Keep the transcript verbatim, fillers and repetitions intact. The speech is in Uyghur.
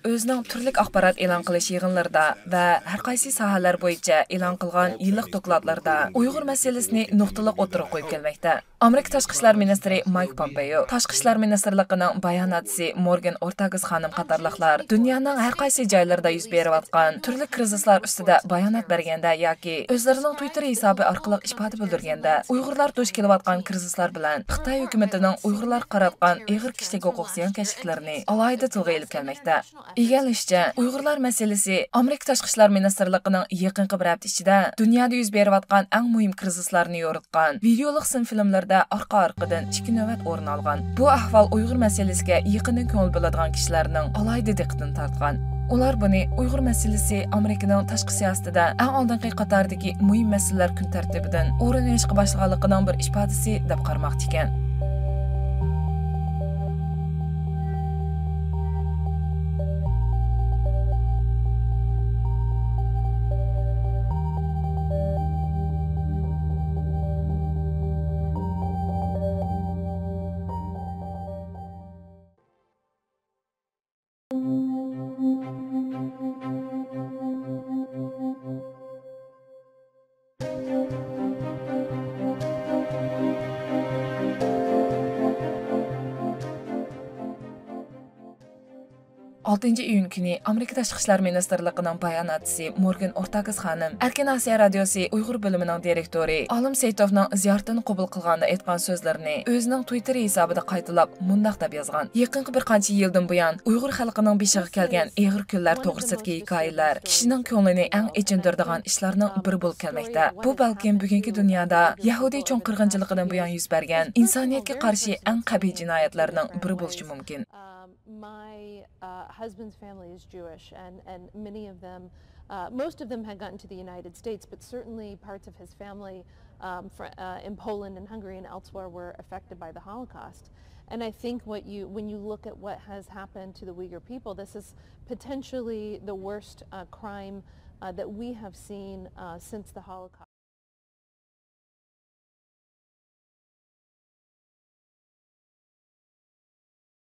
ئۆزىنىڭ تۈرلۈك ئاخبارات ئېلان قىلىش يىغىنلىرىدا ۋە ھەر قايسى ساھەلەر بويىچە ئېلان قىلغان يىللىق دوكلاتلىرىدا ئۇيغۇر مەسىلىسىنى نۇقتىلىق ئوتتۇرىغا قويۇپ كەلمەكتە. ئامېرىكا تاشقى ئىشلار مىنىستىرى مايك پومپېيو، تاشقى ئىشلار مىنىستىرلىقىنىڭ باياناتچىسى مورگان ئورتاگېس خانىم قاتارلىقلار دۇنيانىڭ ھەر قايسى جايلىرىدا يۈز بېرىۋاتقان تۈرلۈك كىرىزىسلار ئۈستىدە بايانات بەرگەندە ياكى ئۆزلىرىنىڭ تۈۋىتتېر ھېسابى ئارقىلىق ئىپادە بىلدۈرگەندە، ئۇيغۇرلار دۇچ كېلىۋاتقان كىرىزىسلار بىلەن خىتاي ھۆكۈمىتىنىڭ ئۇيغۇرلارغا قاراتقان ئېغىر كىشىلىك ھوقۇق زىيانكەشلىكلىرىنى ئالاھىدە تىلغا ئېلىپ كەلمەكتە. ئىگىلىنىشىچە، ئۇيغۇرلار مەسىلىسى ئامېرىكا تاشقى ئىشلار مىنىستىرلىقىنىڭ يېقىنقى بىر ھەپتە ئىچىدە دۇنيادا يۈز بېرىۋاتقان ئەڭ مۇھىم كىرىزىسلارنى يورۇتقان ۋىدېئولۇق سىن فىلىملىرىدە ئارقا-ئارقىدىن ئىككى نۆۋەت ئورۇن ئالغان. بۇ ئەھۋال ئۇيغۇر مەسىلىسىگە يېقىندىن كۆڭۈل بۆلىدىغان كىشىلەرنىڭ ئالاھىدە دىققىتىنى تارتقان. ئۇلار بۇنى ئۇيغۇر مەسىلىسى ئامېرىكىنىڭ تاشقى سىياسىتىدە ئەڭ ئالدىنقى قاتاردىكى مۇھىم مەسىلىلەر كۈن تەرتىپىدىن ئورۇن ئېلىشقا باشلىغانلىقىنىڭ بىر ئىپادىسى دەپ قارىماقچىكەن. ئالتىنچى ئىيۇن كۈنى ئامېرىكا تاشقى ئىشلار مىنىستىرلىقىنىڭ باياناتچىسى مورگان ئورتاگېس خانىم ئەركىن ئاسىيا رادىيوسى ئۇيغۇر بۆلۈمىنىڭ دىرېكتورى ئالىم سېيىتوفنىڭ زىيارىتىنى قوبۇل قىلغاندا ئېيتقان سۆزلىرىنى ئۆزىنىڭ تۈۋىتتېر ھېسابىدا قايتىلاپ مۇنداق دەپ يازغان: يېقىنقى بىر قانچە يىلدىن بۇيان ئۇيغۇر خەلقىنىڭ بېشىغا كەلگەن ئېغىر كۈنلەر توغرىسىدىكى ھېكايىلەر كىشىنىڭ كۆڭلىنى ئەڭ ئېچىندۇرىدىغان ئىشلارنىڭ بىرى بولۇپ كەلمەكتە. بۇ بەلكىم بۈگۈنكى دۇنيادا يەھۇدىي چوڭ قىرغىنچىلىقىدىن بۇيان يۈز بەرگەن ئىنسانىيەتكە قارشى ئەڭ قەبىھ جىنايەتلەرنىڭ بىرى بولۇشى مۇمكىن. Um, my uh, husband's family is Jewish, and, and many of them, uh, most of them had gotten to the United States, but certainly parts of his family um, fr- uh, in Poland and Hungary and elsewhere were affected by the Holocaust. And I think what you, when you look at what has happened to the Uyghur people, this is potentially the worst uh, crime uh, that we have seen uh, since the Holocaust.